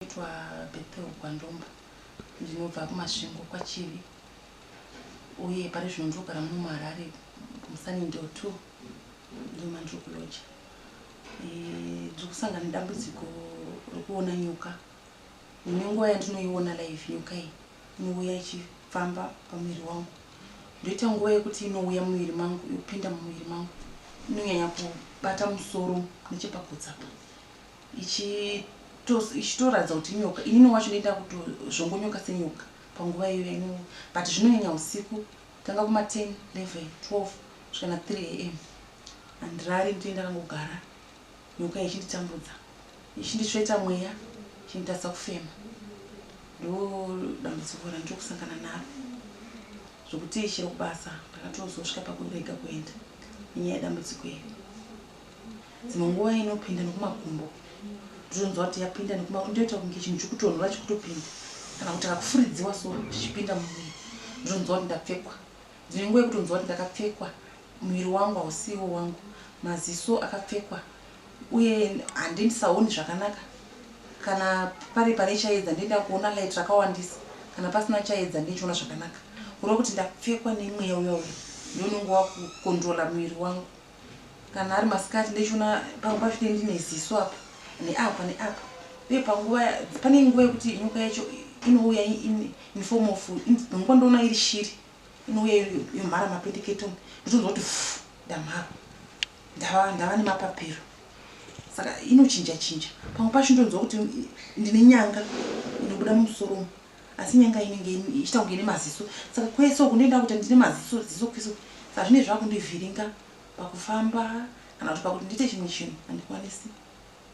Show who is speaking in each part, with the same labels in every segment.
Speaker 1: Ndinoitwa Bethel Gwandomba, ndinobva kuMasvingo kwaChivi uye pari zvino ndiri kugara muno muHarare muSunningdale 2 ndimo mandiri kuloja. Ndiri kusangana nedambudziko rekuona nyoka. Nenguva yandinoiona live nyoka iyi inouya ichifamba pamuviri wangu. Ndoita nguva yekuti inouya mumuviri mangu yopinda mumuviri mangu. Inonyanya kubata musoro nechepagotsi apa. Ichitoratidza kuti inyoka. Inini wacho ndinoita kutozvongonyoka senyoka panguva iyoyo ino but zvinonyanya usiku tanga kuma 10, 11, 12 kusvika na 3 am. Handirari ndinenge ndakangogara nyoka ichinditambudza ichindisveta mweya ichinditadzisa kufema. Ndodambudziko randiri kusangana naro zvekuti chero kubasa ndakatozosvika pakurega kuenda nenyaya yedambudziko iri. Dzimwe nguva inopinda nekumakumbo ndotonzwa kuti yapinda nekumakumbo ndoita kunge chinhu chikutonhora chikutopinda kana kuti kakufuridziwa so chichipinda mumuviri ndotonzwa kuti ndapfekwa. Ndine nguva yekutonzwa kuti ndakapfekwa muviri wangu hausiwo wangu maziso akapfekwa uye handisaoni zvakanaka kana pari pane chaedza ndenda kuona light rakawandisa kana pasina chaedza ndichiona zvakanaka kureva kuti ndapfekwa nemweya uya uya ndononge wakukontrola muviri wangu. Kana ari masikati ndechiona pamwe pacho ndine ndine ziso apa neapa neapa uye panguva pane nguva yekuti nyoka yacho inouya in, in form of nguva ndoona iri shiri inouya yomhara mapendeketoni ndotonzwa kuti fu ndamhara ndava ndava nemapapiro saka inochinja chinja pamwe pacho ndonzwa kuti ndine nyanga inobuda mumusoro umu asi nyanga inenge ichiita kunge ine maziso saka kwese uku ndoenda kuti ndine maziso ziso kwese uku saka zvinenge zvakundivhiringa pakufamba kana kuti pakuti ndiite chimwe chinhu handikwanisi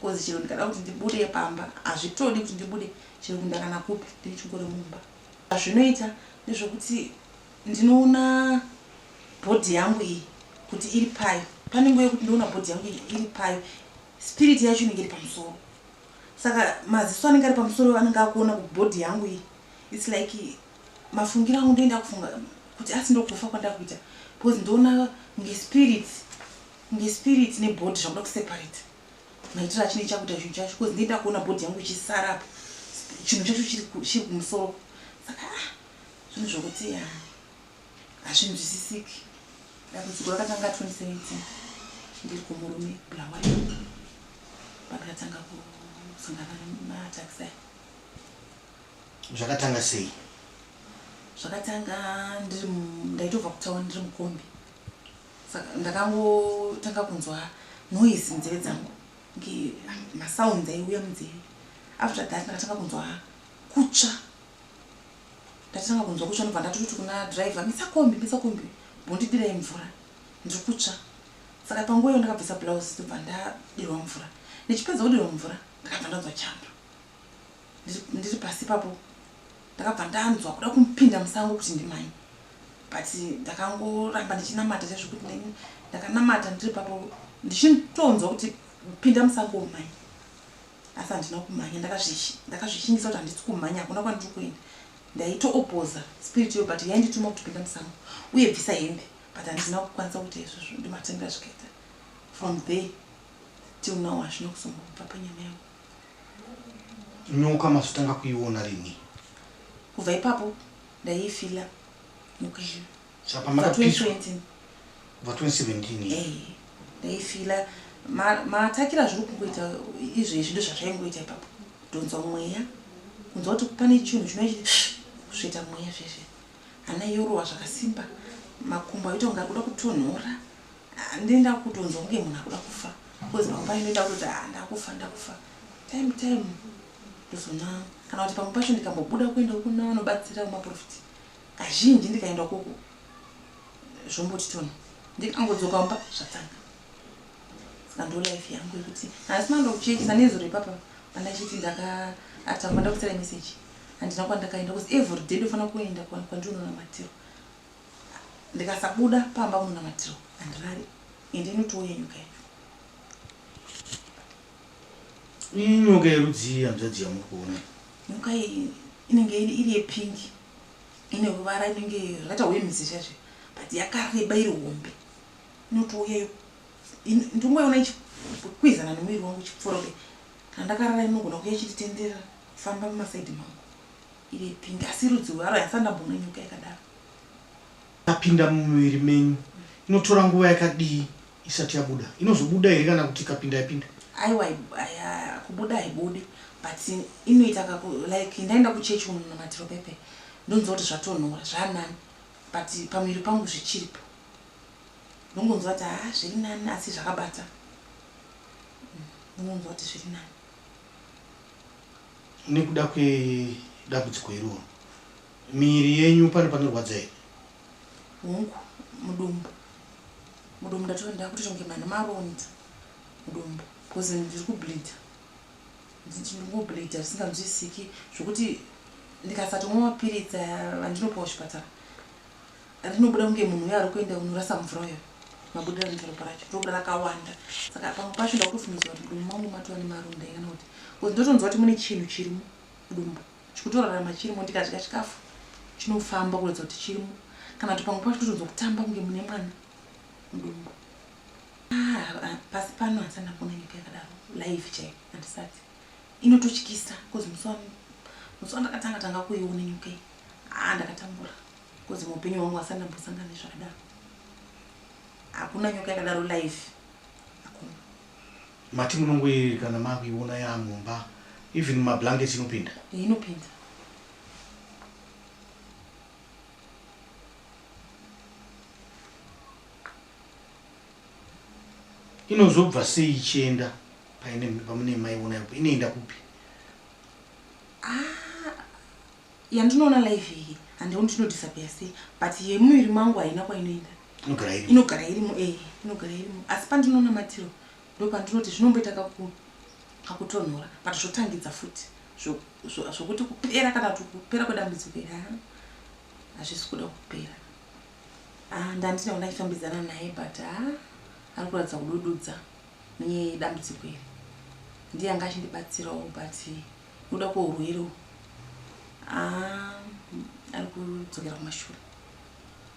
Speaker 1: bcause chero ndikada kuti ndibude pamba hazvitodi kuti ndibude chero kuenda kana kupi ndiri chingori mumba zvinoita ndezvekuti ndinoona bhodhi yangu iyi kuti iri payo pane nguva yekuti ndinoona bhodhi yangu iyi iri payo spirit yacho inenge iri pamusoro Saka maziso anenge ari pamusoro anenge akuona body yangu iyi. It's like mafungiro angu ndoenda kufunga kuti asi ndokufa kwandakuita because ndoona kunge spirit kunge spirit nebody zvakuda kuseparate maitiro achine chakuita chinhu chacho because ndoenda kuona body yangu ichisara apa chinhu chacho chiri kumusoro saka ah, zvinhu zvokuti ah, Hazvinzwisisiki. Dambudziko rakatanga 2017 ndiri kumurume Bulawayo pandakatanga kusangana nemaatax aya.
Speaker 2: Zvakatanga sei?
Speaker 1: Zvakatanga ndiri ndaitobva kutown ndiri mukombi saka ndakangotanga kunzwa noise munzeve dzangu nge masounds aiuya munzeve after that ndakatanga kunzwa kutsva Ndatanga kunzwa kutsva ndobva ndatoti kuna driver misa kombi misa kombi bondidirai mvura ndiri kutsva saka panguva iyo ndakabvisa blouse ndobva ndadirwa mvura ndichipedza kudirwa mvura ndakabva ndanzwa chando ndiri pasi ipapo ndakabva ndanzwa kuda kupinda musango kuti ndimhanye but ndakangoramba ndichinamata chaizvo kuti ndakanamata ndiri papo ndichitonzwa kuti pinda musango umhanye Asi handina kumhanya ndakazvishingisa kuti handisi kumhanya hakuna kwandiri kuenda. Ndaitoopposer spirit iyo but yaindituma kuti pinda musango uye bvisa hembe but handina kukwanisa kuita izvozvo ndomatanga zvikaita from there till now hazvina kuzombobva panyama yangu.
Speaker 2: Nyoka mazotanga kuiona rini?
Speaker 1: Kubva ipapo ndaiifila nyoka iyo.
Speaker 2: Saka pamakapiswa kubva 2017
Speaker 1: eh ndaifila matakira zviri kungoita izvezvi ndozvazvaingoita ipapo kudhonza mweya kunzwa kuti pane chinhu chinochi kusveta mweya zvezve hana yorohwa zvakasimba makumbo aita kunge ari kuda kutonhora ndenda kutonzwa kunge munhu akuda kufa because pamwe pacho ndoenda kutoti ah ndakufa ndakufa time time ndozona kana kuti pamwe pacho ndikambobuda kuenda kuna vanobatsira kumaprofiti Kazhinji ndikaenda ukoko zvomboti tono ndikangodzoka mumba zvatanga saka ndo life yangu yekuti handisi mando kuchechi sanezuro ipapa pandachiti ndakaatamba ndakusira message handina kwandakaenda bcause every day ndofanira kuenda kwandinonamatirwa ndikasabuda pamba kunonamatirwa handirari ende inotouya nyoka yacho.
Speaker 2: Inyoka yerudzii hanzvadzi yamuri kuona?
Speaker 1: Nyoka iyi inenge iri yepink ine ruvara inenge zvakaita hwemhizi zviya zviya but yakareba iri hombe inotouya ndingoiona ichikwizana nemuviri wangu ichipfuura kudai kana ndakarara inogona kuuya ichititenderera. Kufamba mumasaidhi mangu iri yepink asi rudzi rwaro handisati ndamboona nyoka yakadaro.
Speaker 2: Ikapinda mumuviri menyu inotora nguva yakadii isati yabuda? Inozobuda here kana kuti ikapinda yapinda?
Speaker 1: Aiwa kubuda haibudi but inoita kaku like ndaenda kuchechi kunonamatiro pepe ndonzwa kuti zvatonhora zvanani but pamuviri pangu zvichiripo ndongonzwa kuti haa zviri nani asi zvakabata ndongonzwa kuti zviri nani.
Speaker 2: Nekuda kwedambudziko iroro miviri yenyu pane panorwadza here?
Speaker 1: Hongu, mudumbu. Mudumbu ndato ndakutoita kunge mane maronda mudumbu because ndiri kubleeder. Ndinongobleeder zvisinganzwisisiki zvokuti ndikasatomwa mapiritsi andinopiwa kuchipatara rinobuda kunge munhu uya ari kuenda kunorasa mvura uyo mabudiro anoita ropa racho robuda rakawanda saka pamwe pacho ndakutofungidzwa kuti mudumbu mangu matova nemaronda kana kuti bcause ndotonzwa kuti mune chinhu chirimo mudumbu chikutorarama chirimo ndikadya chikafu chinofamba kuratidza kuti chirimo kana kuti pamwe pacho totonzwa kutamba kunge mune mwana mudumbu ah, ah, pasi pano handisati ndamboona nyika yakadaro live chaiyo handisati inototyisa bcause musi wandakatanga tanga kuiona nyika iyi ah, ndakatambura bcause muupenyu hwangu handisati ndambosangana nezvakadaro hakuna nyoka yakadaro live hakuna
Speaker 2: Mati munongoiri kana makuiona yaamumba even mumablankets inopinda?
Speaker 1: Inopinda.
Speaker 2: Inozobva sei ichienda paine pamune maiona inoenda kupi?
Speaker 1: Ah, yandinoona live iyi handioni kuti inodisappear sei but yemuviri mangu haina kwainoenda
Speaker 2: inogara irimo
Speaker 1: inogara irimo eh inogara irimo asi pandinoona matiro ndopandinoti zvinomboita kaku kakutonhora but zvotangidza futi zvokuti kupera kana kuti kupera kwedambudziko iri ha hazvisi kuda kupera ah, ndandine wandachifambidzana naye but ha ari kuratidza kudududza nenyaya yedambudziko iri ndiye anga achindibatsirawo but nokuda kweurwere uhu ah, ari kudzokera kumashure.